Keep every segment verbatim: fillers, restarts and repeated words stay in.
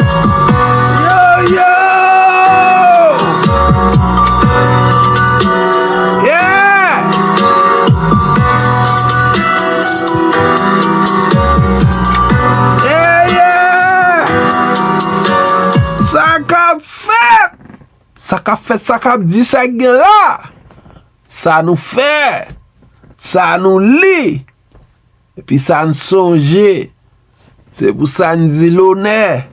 Yo, yo! Yeah! Yeah, yeah! Sa k ap fèt? Sa k ap fèt, sa k ap di, sa k gen la? Sa nou fè, sa nou li, epi sa n sonje. Se pou sa n di lonè.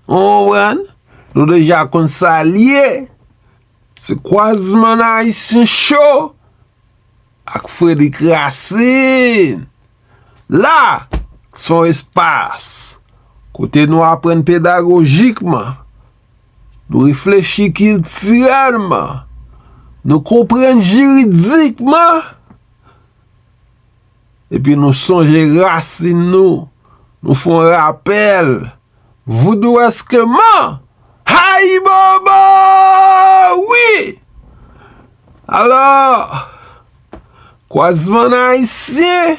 Ou konprann? Nou deja konn sa l ye. Se Kwazman Ayisyen Cho ak Frederick Racine. La, se yon espas kote nou aprann pedagojikman, nou reflechi kiltirèlman, nou konprann jiridikman, epi nou sonje rasin nou, nou fè yon rapèl voudouwèskman. Ayibobo! Wi! Alò, Kwazman Ayisyen,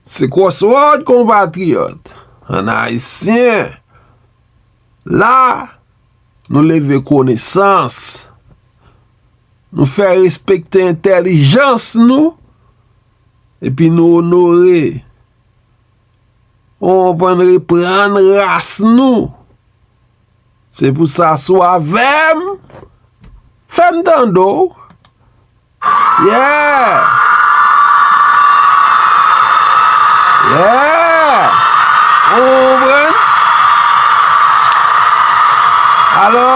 se Crossroad, konpatriyòt. Ann Ayisyen, la, nou leve konesans, nou fè respekte entèlijans nou, epi nou onore, ou konprann, reprann ras nou. Se pou sa, si w avè m, fè m tande w. Yeah! Yeah! Ou konprann? Alò,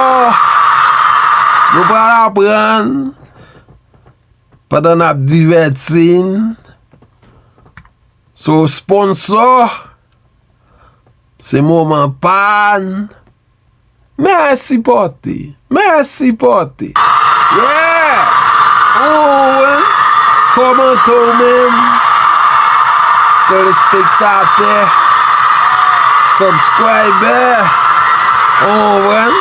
nou pral aprann, pandan n ap divèti n, sou sponsò, se moman pa n. Mèsi pòte. Mèsi pòte. Yeah! Ou konprann? Kòmante w menm. Telespektatè. Subscriber. Ou konprann?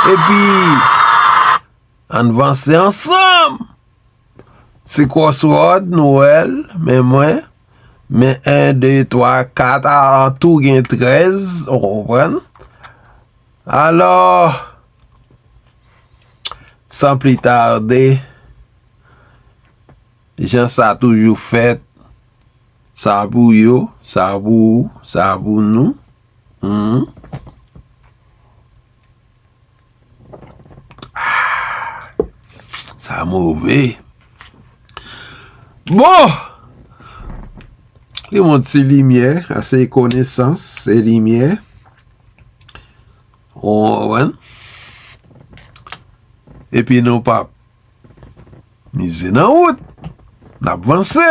Epi, ann vanse ansanm. Se Crossroad, nou wè l, men mwen, men en, de, twa, kat, a, an tou gen trèz, ou konprann? Alò, san pli tade, jan sa toujou fèt, sa pou yo, sa pou ou, sa pou nou. Hmm. Sa move. Bon! Li yon ti limyè, ase konesans, se limyè. Ou konprann? Epi nou p ap mize nan wout. N ap vanse.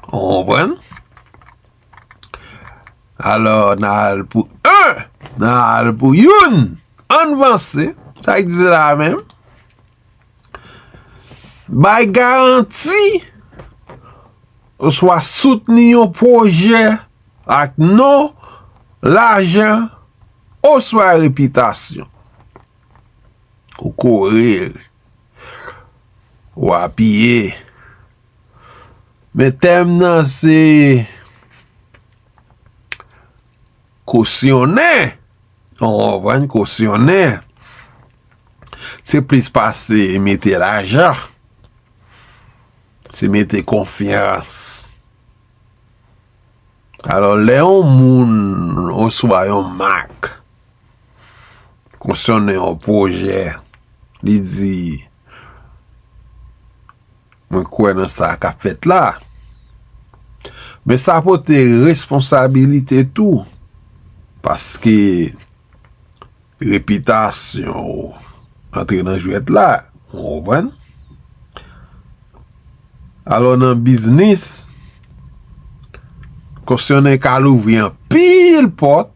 Ou konprann? Alò, n a al pou en, n a al pou youn. Ann vanse. Sa k di la menm? Bay garanti oswa soutni yon pwojè ak non, lajan, oswa repitasyon. Ou kore, ou apiye. Men tèm nan se kosyonnen. Ou konprann, kosyonnen. Se plis pase mete lajan. Se mete konfyans. Alò, lè yon moun oswa yon mak konsène yon pwojè, li di, "Mwen kwè nan sa k ap fèt la." Men sa pote responsabilite tou, paske repitasyon w antre nan jwèt la, ou konprann? Alò, nan biznis, konsène ka louvri anpil pòt,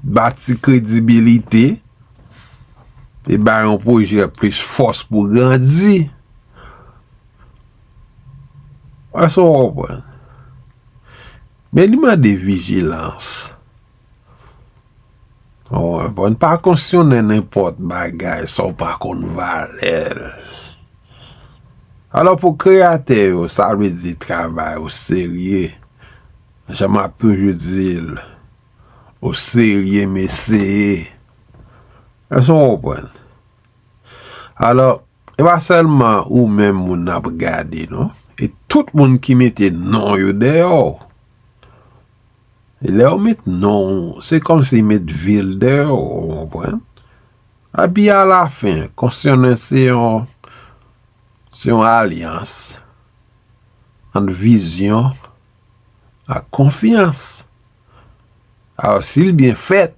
bati kredibilite, e bay yon pwojè plis fòs pou grandi. Èske w konprann? Men li mande vijilans. Ou konprann? Pa konsène nenpòt bagay, sa w pa konn valè l. Alò, pou kreyatè yo, sa vle di travay ou serye. Jan m ap toujou di l, Oserye, mesye. Èske w konprann? Alò, e pa sèlman ou menm moun n ap gade, non. E tout moun ki mete non yo dèyè w. E lè yo met non w, se kòmsi yo met vi l dèyè w, ou konprann? Epi alafen, konsyonans se yon, se yon alyans ant vizyon ak konfyans. Alò, si l byen fèt,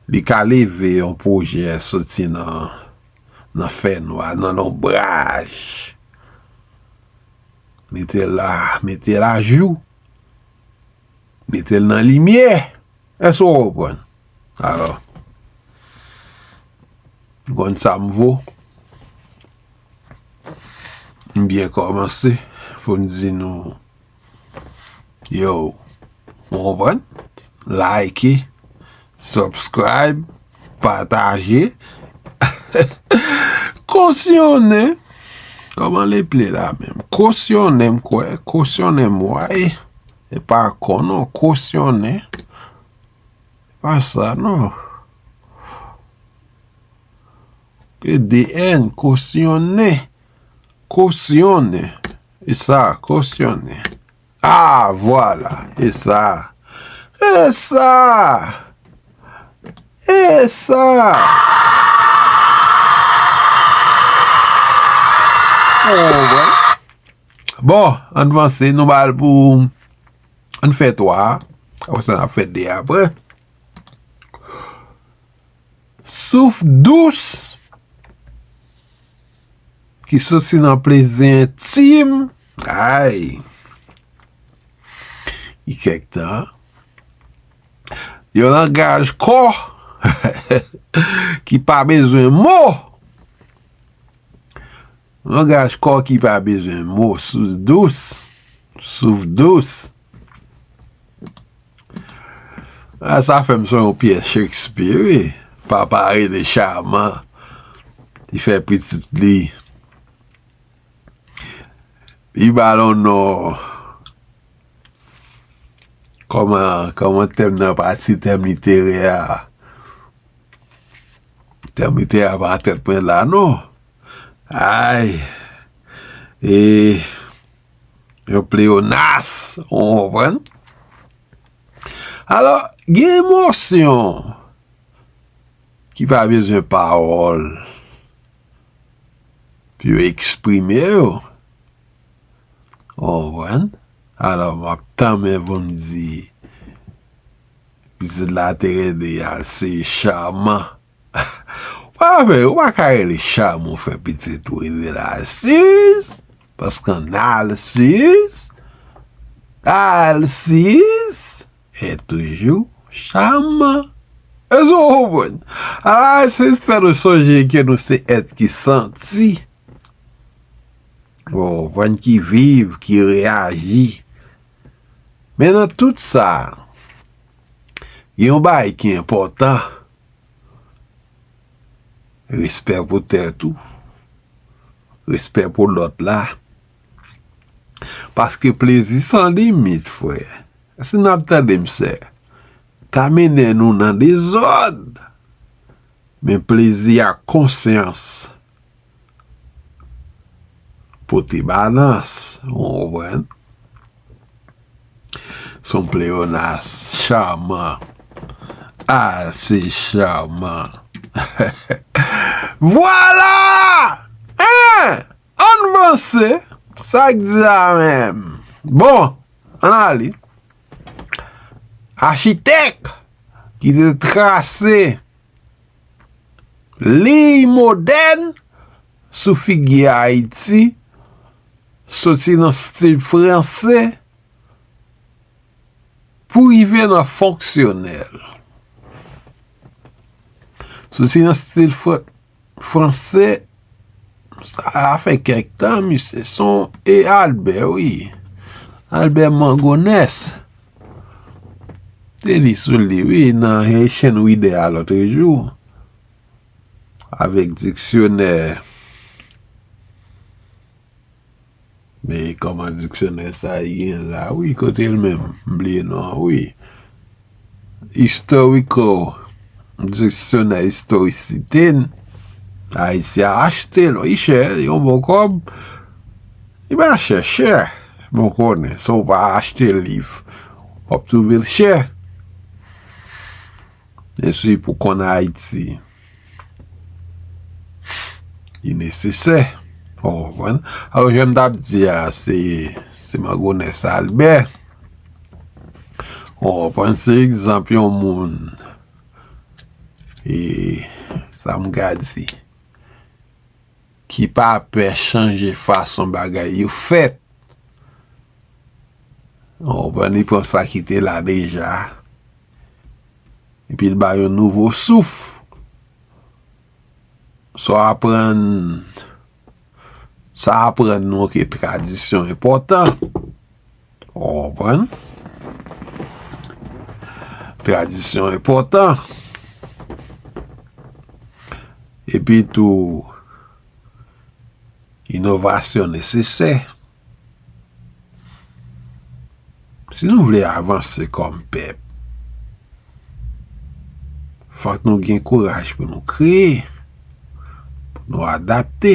li ka leve yon pwojè soti nan, nan fènwa, nan lonbraj. Mete l la, mete l ajou. Mete l nan limyè. Èske w konprann? Alò, w konn sa m vo. M byen kòmanse pou m di nou, yo, w konprann? Like, subscribe, pataje. Kosyonnen. Kòman l eple la menm? Kosyonnen, m kwè. Kosyonnen, m wè. E pa kon non, kosyonnen. E pa sa non. E de N, kosyonnen. Kosyonnen. E sa, kosyonnen. Ah, vwala. E sa. E sa. E sa. Oh, bon. Bon, ann vanse, nou ba l pou, ann fè twa. Apre sa, n ap fè de apre. Souf dous ki soti nan plezi entim. Ay. Li kèk tan. Yon langaj kò ki pa bezwen mo. Langaj kò ki pa bezwen mo, souf dous, souf dous. Ah, sa fè m sonje yon pyès Shakespeare, wi. Papa rele Chaman. Li fè pitit li. Li ba l yon non. Kòman, kòman tèm nan pati, tèm literè a? Tèm literè a pa tèt mwen la, non. Ay. E yon pleyonas, ou konprann? Alò, gen emosyon ki pa bezwen pawòl pou yo eksprime yo. Ou konprann? Alò, m ap tanmen pou m di, pitit la te rele Alsiz Chaman. Pa vre, ou pa ka rele Chaman, ou fè pitit ou rele l Alsiz, paske an Alsiz, Alsiz est toujours charmant. Èske w konprann? Alsiz fè nou sonje ke nou se èt ki santi. Ou konprann, ki viv, ki reyaji. Men nan tout sa, gen yon bagay ki enpòtan. Respè pou tèt ou. Respè pou lòt la. Paske plezi san limit, frè. Si n ap tande m, sè, ka mennen nou nan dezòd. Men plezi ak konsyans pote balans, ou konprann? Se yon pleyonas, Chaman. Ah, se Chaman. Vwala! Hein! Ann vanse. Sa k di la menm? Bon, ann ale. Achitèk ki te trase liy modèn sou figi Ayiti, soti nan stil franse pou rive nan fonksyonèl. Soti nan stil fran-, franse, sa fè kèk tan, misye se yon, e Albert, wi. Albert Mangonès. Te li sou li, wi, nan Haitian Reader a lòt jou. Avèk diksyonè Men kòman diksyonè sa a gen la, wi, kote l menm? M bliye non an, wi. Historical, diksyonè istorisite, Ayisyen a achte l, wi, chè, yon bon kòb. Li pa chè, chè. Bon, konnen, si w pa achte liv, w ap twouve l chè. Men si pou konn Ayiti, li nesesè. Ou konprann? Alò, jan m t ap di a, se, se Mangonès Albert. Ou konprann? Se egzanp yon moun, e, sa m ka di, ki pa pè chanje fason bagay yo fèt. Ou konprann? Li pran sa ki te la deja, epi l ba yon nouvo souf. Sa aprann, sa aprann nou ke tradisyon enpòtan. Ou konprann? Tradisyon enpòtan. Epi tou, inovasyon nesesè. Si nou vle avanse kòm pèp, fòk nou gen kouraj pou nou kreye, pou nou adapte,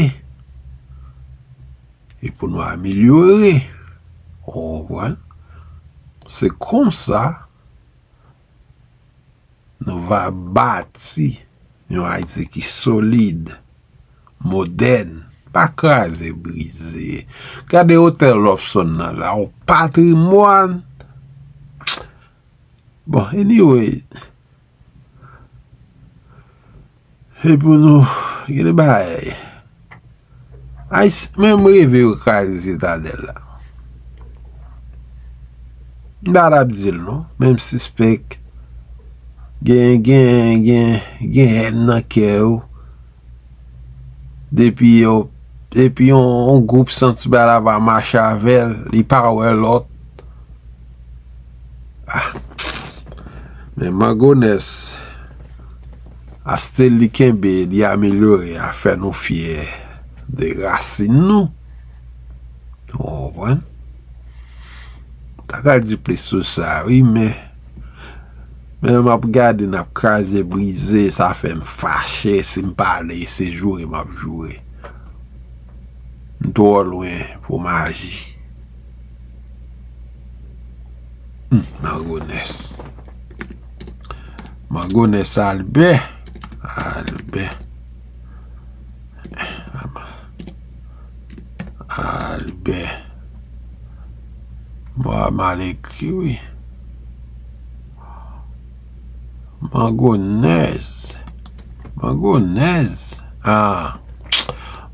e pou nou amelyore. Ou konprann? Se konsa nou va bati yon Ayiti ki solid, modèn, pa kraze, brize. Gade otèl Lobson nan la, yon patrimwàn. Bon, anyway, e pou nou, gen de bagay. Ayis-, menm reve yo kraze Sitadèl la. M pa t ap di l non, men m sispèk gen, gen, gen, gen hèn nan kè yo. Depi yo, depi yon, yon gwoup santi bagay la pa mache avè l, li pa wè lòt. Ah. Men Mangonès, a stil li kenbe, li amelyore, a fè nou fyè de rasin nou. Ou konprann? Ta ka di plis sou sa, wi, men, men m ap gade, n ap kraze, brize, sa fè m fache, si m pale, se joure m ap joure. M twò lwen pou m aji. Hmm, Mangonès. Mangonès Albè. Albè. Albè. Bon, a mal ekri, wi. Mangonèz. Mangonèz. Ah.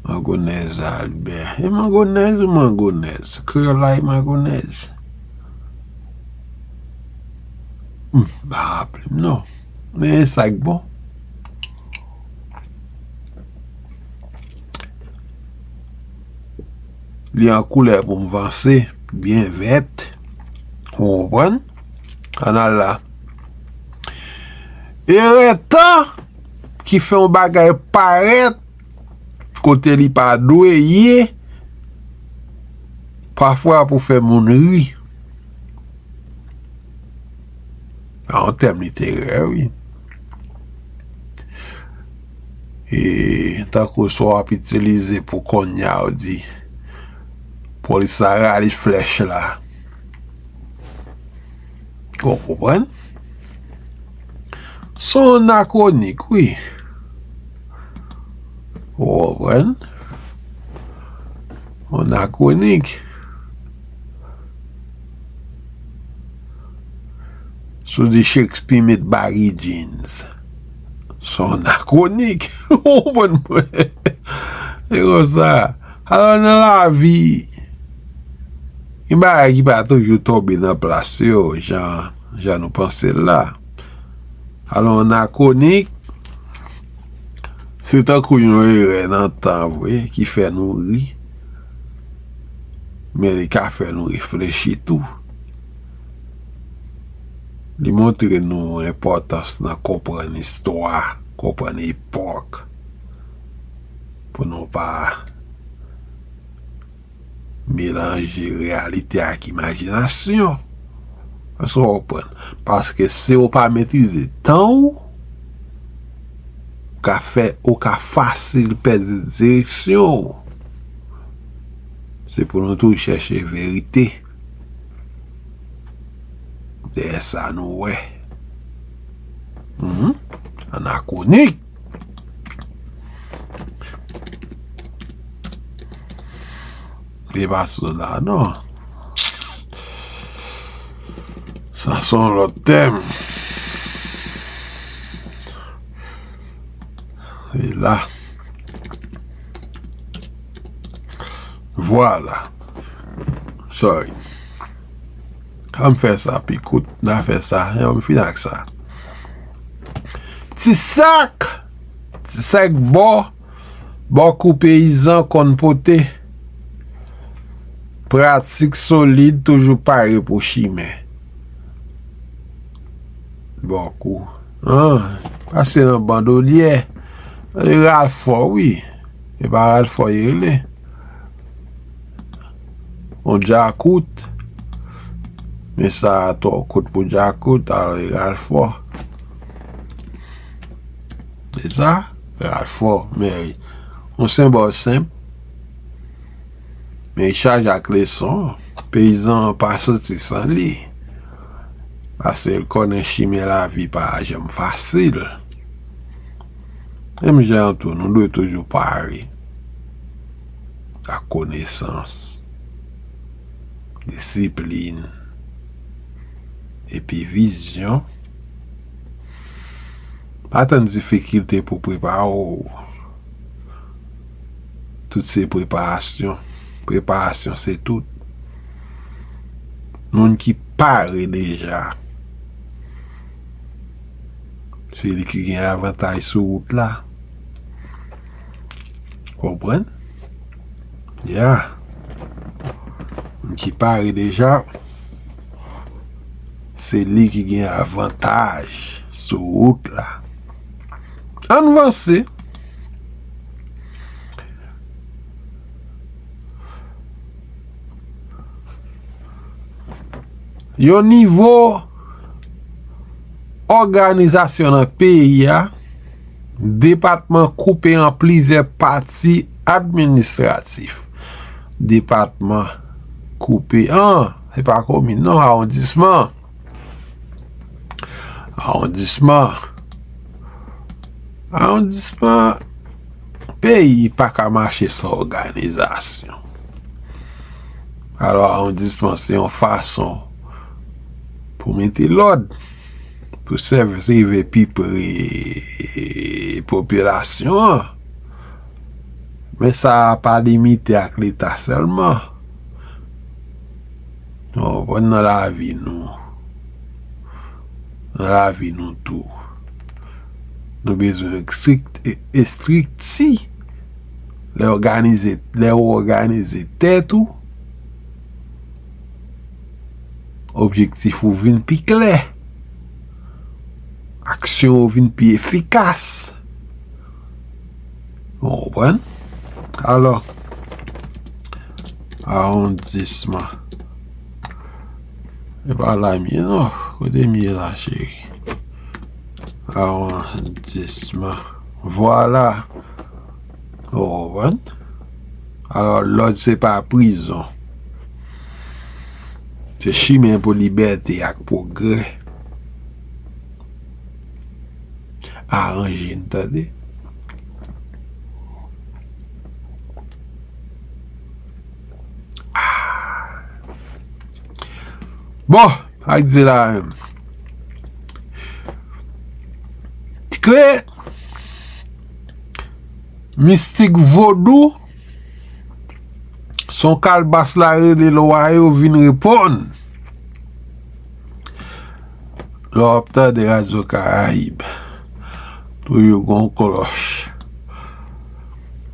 Mangonèz Albè. E Mangonèz ou Mangonèz? Kreyòl la e Mangonèz. Hmm, pa raple m non. Men e sa k bon. Li an koulè pou m vanse, byen vèt. Ou konprann? Ann al la. Erè tan ki fè yon bagay parèt kote li pa dwe ye, pafwa pou fè moun ri. A yon tèm literè, wi. E tankou sa w ap itilize pou kounye a, w di, polis la rale flèch la. Ou konprann? Se yon anakwonik, wi. Ou konprann? Anakwonik. Si w di Shakespeare met baggy jeans, se yon anakwonik. Ou konprann mwen? Se konsa. Alò, nan lavi, gen bagay ki pa toujou tonbe nan plas yo, jan, jan nou panse l la. Alò, anakwonik, se tankou yon erè nan tan vre ki fè nou ri, men li ka fè nou reflechi tou. Li montre nou enpòtans nan konprann istwa, konprann epòk, pou nou pa melanje reyalite ak imajinasyon. Èske w konprann? Paske si w pa metrize tan w, ou ka fè, ou ka fasil pèdi direksyon w. Se pou nou toujou chèche verite. Dèyè sa nou wè. Mhm. Anakwonik. Li pa sou la, non. Sa se yon lòt tèm. E la. Vwala. Sorry. An m fè sa pi kout. N a fè sa. An m fin ak sa. Ti sak! Ti sak bò. Bòkou peyizan konn pote. Pratik solid toujou pare pou chimen. Bòkou. An, pase nan bandolyè. Li ral fò, wi. E pa ral fò, li rele. Yon djakout. Men sa twò kout pou djakout, alò li ral fò. Se sa? Ral fò. Men, yon senbòl senp. Men li chaje ak leson. Peyizan an pa soti san li. Paske l konnen chimen lavi pa janm fasil. Menm jan an tou, nou dwe toujou pare ak konesans, disiplin, epi vizyon. Pa tann difikilte pou prepare w. Tout se preparasyon. Preparasyon se tout. Moun ki pare deja, se li ki gen avantaj sou wout la. Konprann? Ya. Moun ki pare deja, se li ki gen avantaj sou wout la. Ann vanse. Yon nivo òganizasyon nan peyi a, depatman koupe an plizyè pati administratif. Depatman koupe an, se pa komin non, awondisman. Awondisman. Awondisman, peyi pa ka mache san òganizasyon. Alò, awondisman se yon fason pou mete lòd, pou sèvis rive pi pre popilasyon an. Men sa a pa limite ak Leta sèlman. Nou konprann nan lavi nou. Nan lavi nou tou. Nou bezwen estrik-, e-, estrikti. Lè òganize, lè ou òganize tèt ou, objektif ou vin pi klè. Aksyon ou vin pi efikas. Ou konprann? Alò, awondisman. E pa la m ye non. Kote m ye la, cheri? Awondisman. Vwala. Ou konprann? Alò, lòd se pa prizon. Se chimen pou libète ak pwogrè. Aranje n, tande. Ah. Bon, ak di la menm. Kle mistik vodou, se yon kalbas la rele lwa yo vin reponn. Lè w ap tande Radyo Karayib, toujou gon klòch,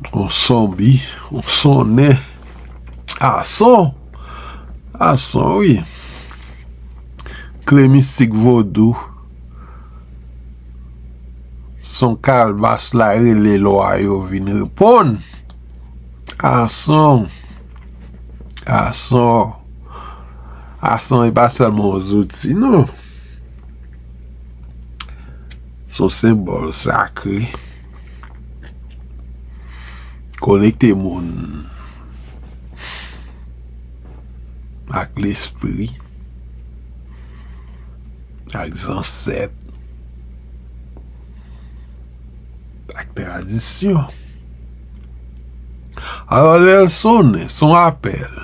yon sonbi, yon sonnen. A son, a son, wi. Kle mistik vodou, se yon kalbas la rele lwa yo vin reponn. A son. Ason, ason e pa sèlman yon zouti, non. Se yon senbòl sakre. Konekte moun ak lespri, ak zansèt, ak tradisyon. Alò, lè l sonnen, se yon apèl,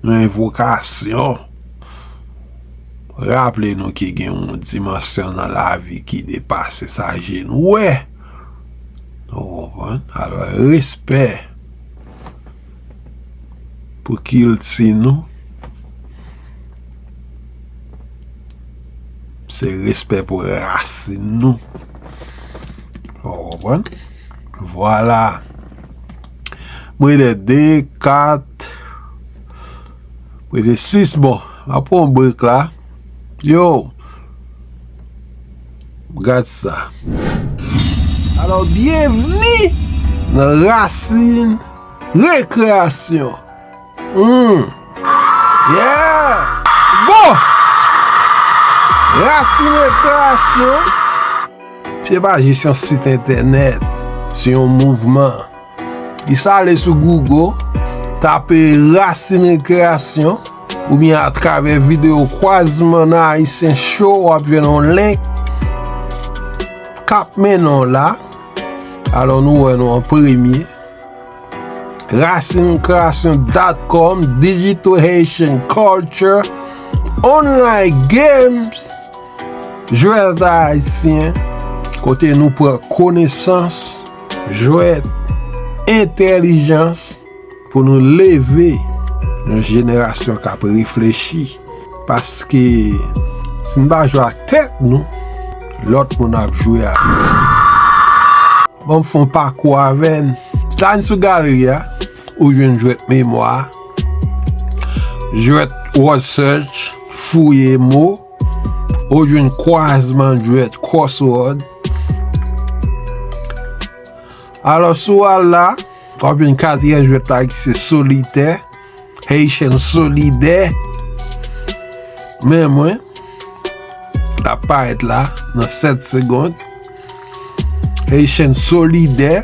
yon envokasyon. Raple nou ki gen yon dimansyon nan lavi ki depase sa je nou wè. Ou konprann? Alò, respè pou kilti nou. Se respè pou rasin nou. Ou konprann? Vwala. Mwen de, de, kat, mwen de sis. Bon, m ap pran yon break la. Yo, gad sa. Alò, byenvni nan Rasin Rekreyasyon. Hmm. Yeah! Bon! Rasin Rekreyasyon, se pa jis yon sit entènèt, se yon mouvman. Jis ale sou Google, tape Rasin Rekreyasyon, oubyen atravè videyo Kwazman nan Ayisyen Show, w ap jwenn yon link k ap mennen w la. Alò, nou wè nou an premye. Rasin Kreasyon dot com, Digital Haitian Culture, Online Games, Jwèt Ayisyen, kote nou pran konesans, jwèt, entèlijans pou nou leve yon jenerasyon k ap reflechi. Paske si n pa jwe ak tèt nou, lòt moun ap jwe ak nou. Ban m fè yon pakou avè n. Sa n sou galri a, ou jwenn jwèt memwa, jwèt word search, fouye mo, ou jwenn kwazman jwèt crossword. Alò, si w al la, w ap jwenn katriyèm jwèt la ki se solitè, Haitian Solidè. Men mwen, l ap parèt la nan sèt segonn. Haitian Solidè,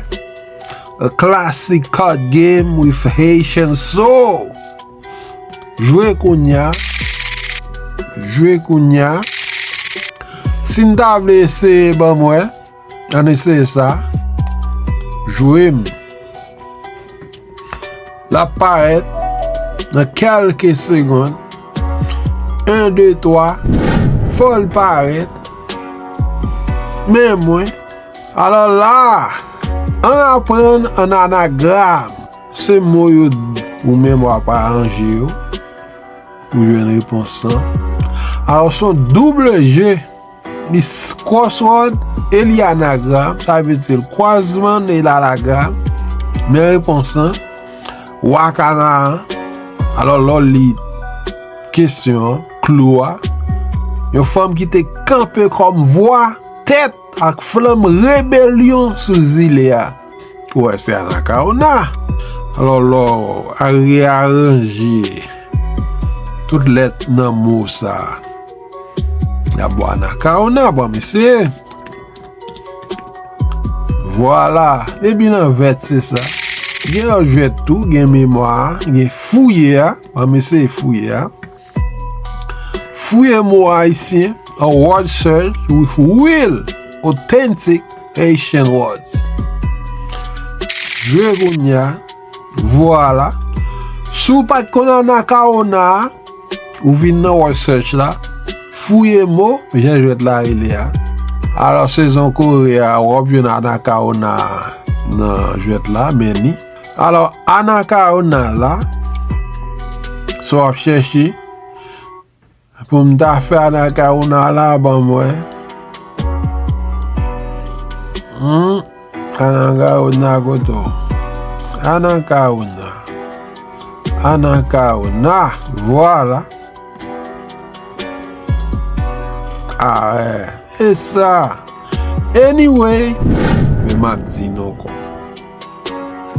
a classic card game with Haitian soul. Jwe kounya. Jwe kounya. Si n ta vle eseye, ban m wè. Ann eseye sa. Jwe m. L ap parèt nan kèlke segonn. En, de, twa. Fò l parèt. Men mwen. Alò la, ann aprann an anagram. Se mo yo ou menm w ap aranje yo pou jwenn repons lan. Alò, se yon double jeu. Li s-, crossword e li anagram, sa vle di l kwazman e l anagram. Men repons lan, wa Kanaan. Alò, lè w li kesyon an, klou a, yon fanm ki te kanpe kòm vwa, tèt ak flanm rebelyon sou zile a. Ou wè, se Anacaona. Alò, lè w reyaranje tout lèt nan mo sa a, y ap ba w Anacaona, bon, mesye. Vwala. Depi nan vèt, se sa. Gen lòt jwèt tou, gen memwa a, gen fouye a. Bon, mesye, fouye a. Fouye mo ayisyen, a word search with real, authentic Haitian words. Jwe kounya, vwala. Si w pa t konn Anacaona a, ou vin nan word search la, fouye mo, jan jwèt la rele a. Alò, sezon Kore a, w ap jwenn Anacaona nan jwèt la, men li. Alò, Anacaona la, si w ap chèche, pou m ta fè Anacaona la, ban m wè. Hmm, Anacaona kote w? Anacaona. Anacaona, vwala. Ah, e sa. Anyway, men m ap di nou kon.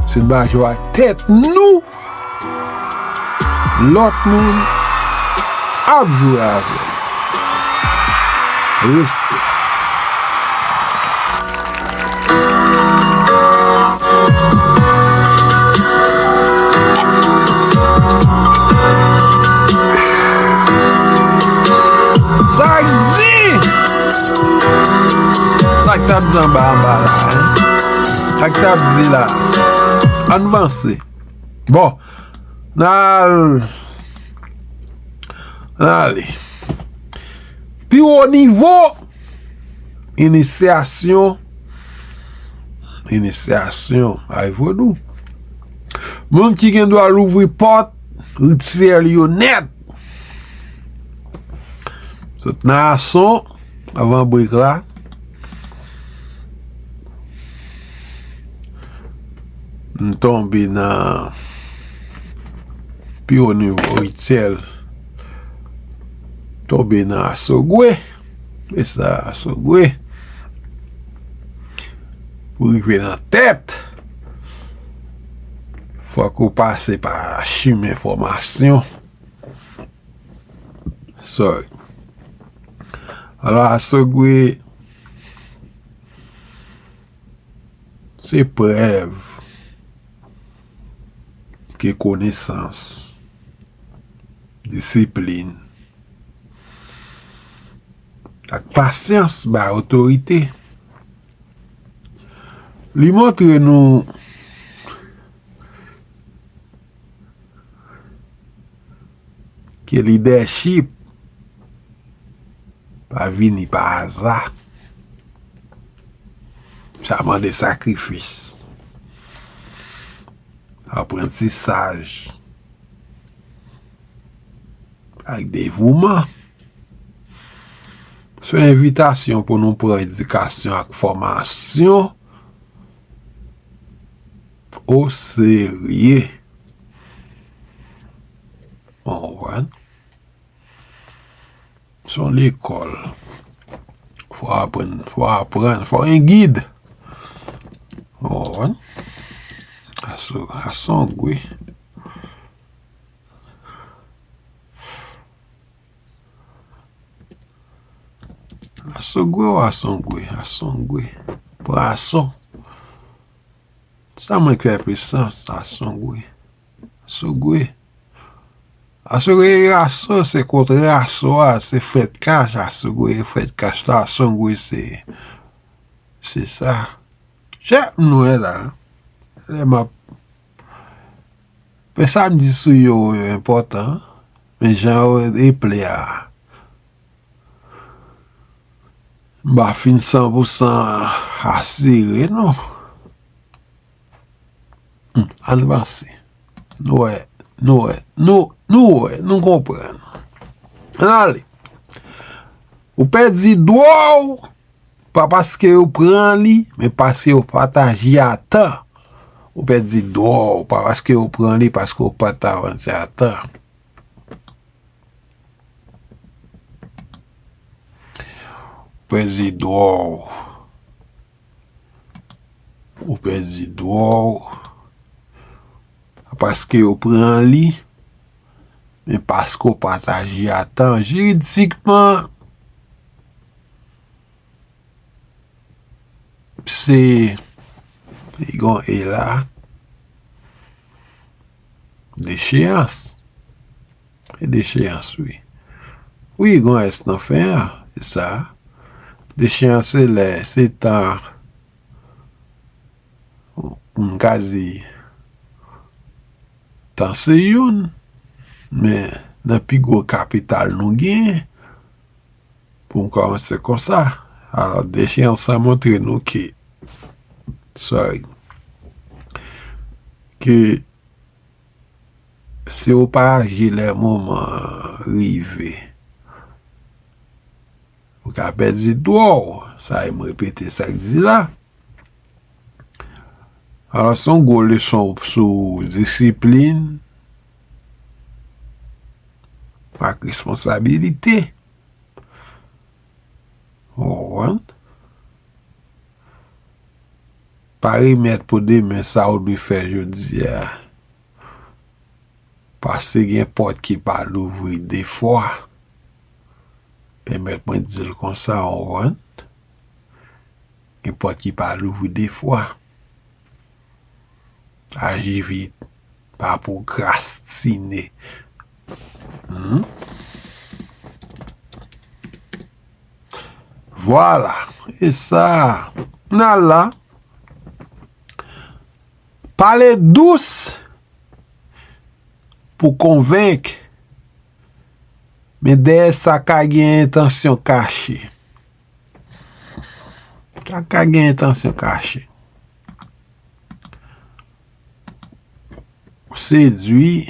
Se mache ak tèt nou. Lòt moun ap jwe avè l. Respè. Sa k di? Sa k t ap di anba, anba la, en? Sa k t ap di la? Ann vanse. Bon, n al, n ale. Pi wo nivo, inisyasyon, inisyasyon ay vodou. Moun ki gen dwa louvri pòt rityèl yo nèt. Sot nan ason, avan brek la, m tonbe nan pi wo nivo rityèl, tonbe nan asogwe. E sa, asogwe. Pou rive nan tèt, fòk ou pase pa chimen fòmasyon. Sorry. Alò, asogwe, se prèv ke konesans, disiplin, ak pasyans bay otorite. Li montre nou ke lidèchip pa vini pa aza. Sa mande sakrifis, aprantisaj, ak devouman. Se yon envitasyon pou nou pran edikasyon ak fòmasyon oserye. Ou konprann? Se yon lekòl. Fò aprann, fò aprann, fò gen gid. Ou konprann? Aso, asongwe. Asogwe ou asongwe? Asongwe. Pran ason. Sa mwen kwè pwisans, asongwe. Asogwe. Asogwe e aso, se kontrè aso a, se frèt kach, asogwe e frèt kach la, asongwe se, se sa. Chèf nou e la. Lè m ap, men sa m di sou yo, yo enpòtan. Men jan yo eple a. M pa fin san pou san asire, non. Hmm, ann vanse. Nou wè, nou wè, nou, nou wè, nou konprann. Ann ale. Ou pèdi dwa w, pa paske yo pran li, men paske yo pa t aji a tan. Ou pèdi dwa w, pa paske yo pran li, paske yo pa t avanse a tan. Ou pèdi dwa w. Ou pèdi dwa w. Paske yo pran li, men paske w pa t aji a tan. Jiridikman, se, li gon e la, decheyans. E decheyans, wi. Wi, gon S nan fen an, se sa. Decheyans se lè, se tan, m ka di, tan se youn, men nan pi gwo kapital nou genyen, pou m kòmanse konsa. Alò, decheyans sa montre nou ke, sorry, ke si w pa aji lè moman an rive, ou ka pèdi dwa w. Sa e m repete sa k di la. Alò, se yon gwo leson sou disiplin ak responsabilite. Ou konprann? Pa remèt pou demen sa ou dwe fè jodi a. Paske gen pòt ki pa louvri de fwa. Pèmèt mwen di l konsa, w konprann? Gen pòt ki pa louvri de fwa. Aji vit, pa pwokrastine. Hmm? Vwala. E sa, n al la. Pale dous pou konvenk, men dèyè sa ka gen entansyon kache. Sa ka gen entansyon kache. Ou sedui,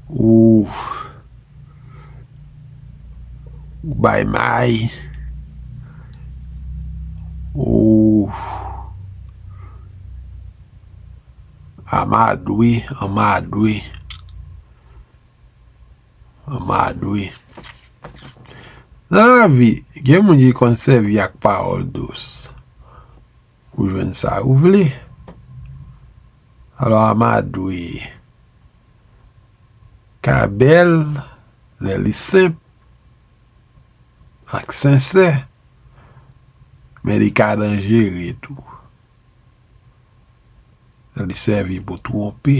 ou, ou bay may, ou amadwe, anmadwe, anmadwe. Nan lavi, gen moun ki konn sèvi ak pawòl dous pou jwenn sa ou vle. Alò, amadwe ka bèl lè li senp ak sensè, men li ka danjere tou lè li sèvi pou twonpe.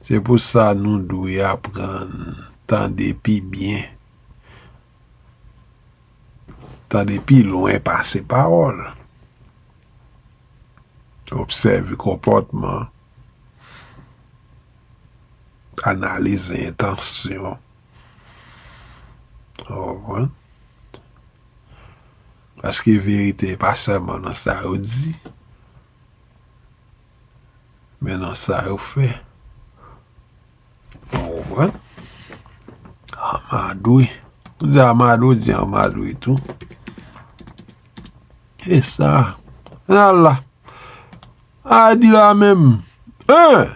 Se pou sa nou dwe aprann tande pi byen, tande pi lwen pase pawòl, obsève konpòtman, analize entansyon. Ou konprann? Paske verite pa sèlman nan sa yo di, men nan sa yo fè. Ou konprann? Amadwe. Ou di amadwe, ou di anmadwe tou. E sa. Ala. A di la menm. En.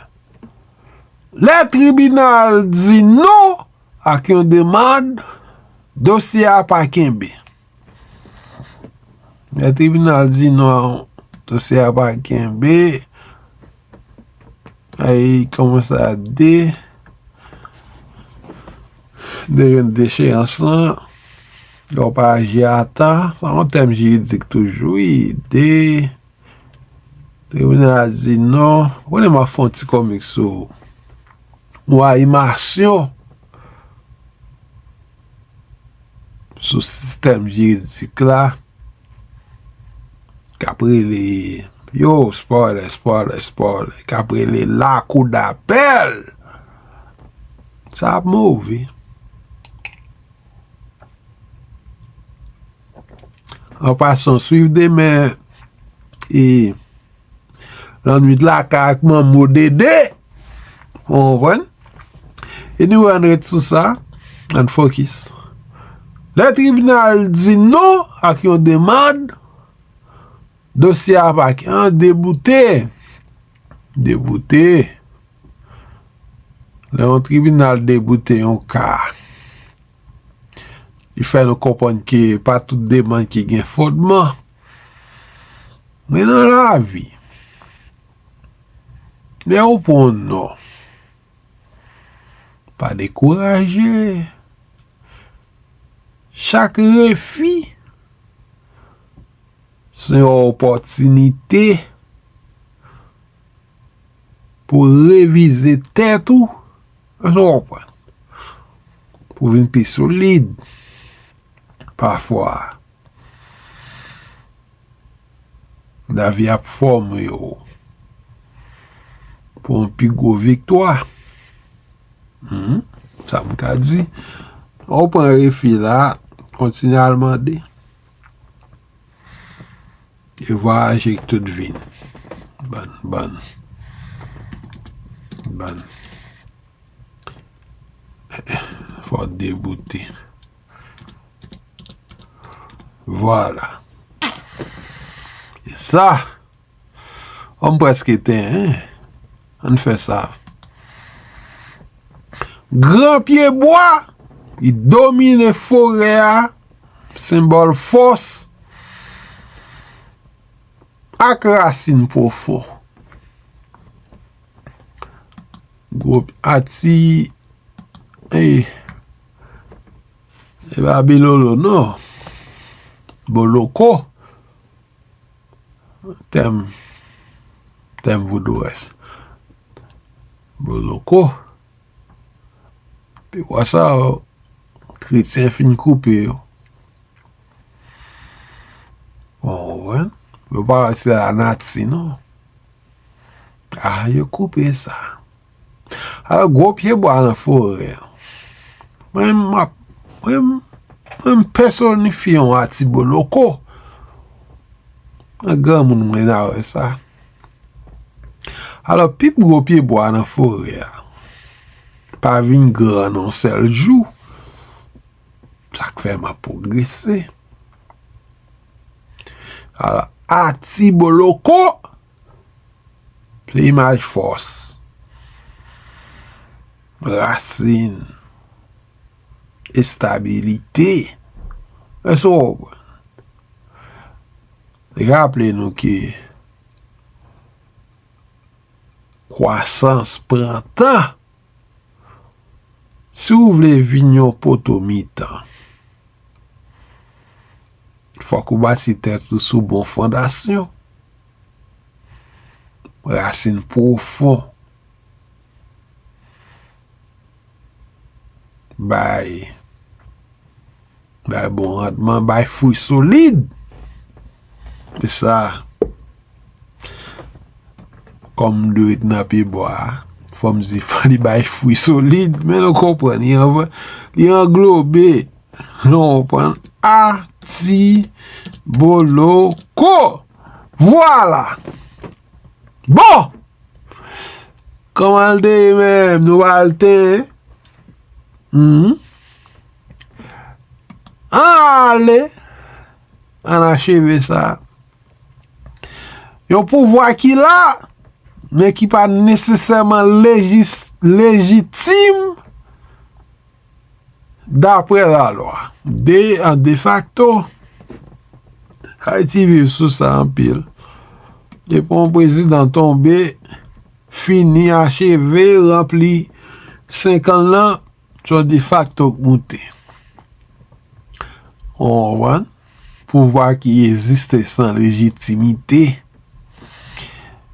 Lè tribinal di non ak yon demann, dosye a pa kenbe. Lè tribinal di non, dosye a pa kenbe. Ay, kòman sa, de, de jwenn decheyans lan, lè w pa aji a tan, sa yon tèm jiridik toujou, wi, de, tribinal di non. Ou konnen m ap fè yon ti komik sou, yon animasyon sou sistèm jiridik la, k ap rele, yo, spoiler, spoiler, spoiler, k ap rele lakou dapèl. Sa ap move. An pasan, swiv demen e Lannwit Lakay ak Manmo Dede. Ou konprann? Anyway, ann ret sou sa. Ann fokis. Lè tribinal di non ak yon demann, dosye a pa an deboute. Deboute. Lè yon tribinal deboute yon ka, li fè nou konprann ke pa tout demann ki gen fondman. Men nan lavi, lè ou pran yon non, pa dekouraje. Chak refi se yon opòtinite pou revize tèt ou. Èske w konprann? Pou w vin pi solid. Pafwa, lavi ap fòme w pou yon pi gwo viktwa. Hmm, sa m ka di. Ou pran refi la, kontinye al mande. E vwayaje ak tout vi n. Bann, bann, bann. Fò deboute. Vwala. E sa. Ò, m prèske tenyen. Ann fè sa. Gran pyebwa ki domine forè a, senbòl fòs ak rasin pwofon. Gwoup Ati, e, e pa Bilolo, non. Boloko. Tèm, tèm vodouyès. Boloko. Pi wa sa, kretyen fin koupe yo. Bon, wè. Yo pa wè se lanati, non. Ah, yo koupe sa. Alò, gwo pyebwa nan forè. Mwen, m ap, mwen, m, mwen, m pèsonifye yon Ati Boloko. Mwen granmoun, mwen a wè sa. Alò, pi gwo pyebwa nan forè a pa vin gran nan yon sèl jou. Sa k fè m ap pwogrese. Alò, Ati Boloko, se imaj fòs, rasin, estabilite. Èske w konprann? Raple nou ke kwasans pran tan. Si w vle vin yon poto mitan, fòk ou bati tèt ou sou bon fondasyon. Rasin pwofon. Bay, bay bon randman, bay fwi solid. E sa, kòm m dwe ret nan pyebwa a, fò m di, fò li bay fwi solid, men nou konprann, li anv-, li anglobe, nou konprann, Ati Boloko. Vwala! Bon! Kòman l te ye menm? Nou pa al ten? Hmm. Ann ale! Ann acheve sa. Yon pouvwa ki la, men ki pa nesesèman lejis-, lejitim daprè lalwa. De, an defakto, Ayiti viv sou sa anpil. Depi yon prezidan tonbe, fini, acheve, ranpli senk an l lan, se yon defakto k moute. Ou konprann? Pouvwa ki egziste san lejitimite.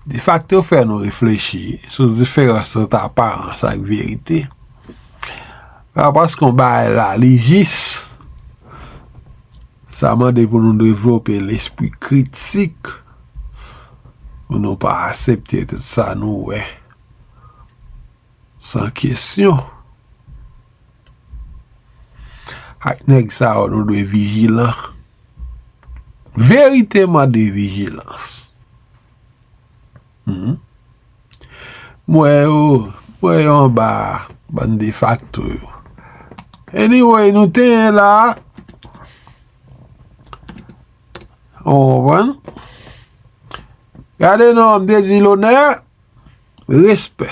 Defakto fè nou reflechi sou diferans ant aparans ak verite. Pa paske yon bagay la, li jis, sa mande pou nou devlope lespri kritik, pou nou pa aksepte tout sa nou wè san kesyon. Ak nèg sa yo, nou dwe vijilan. Verite mande vijilans. Hmm. M wè yo, m wè yo anba bann defakto yo. Anyway, nou te ye la. Ou konprann? Gade non, m te di lonè, respè.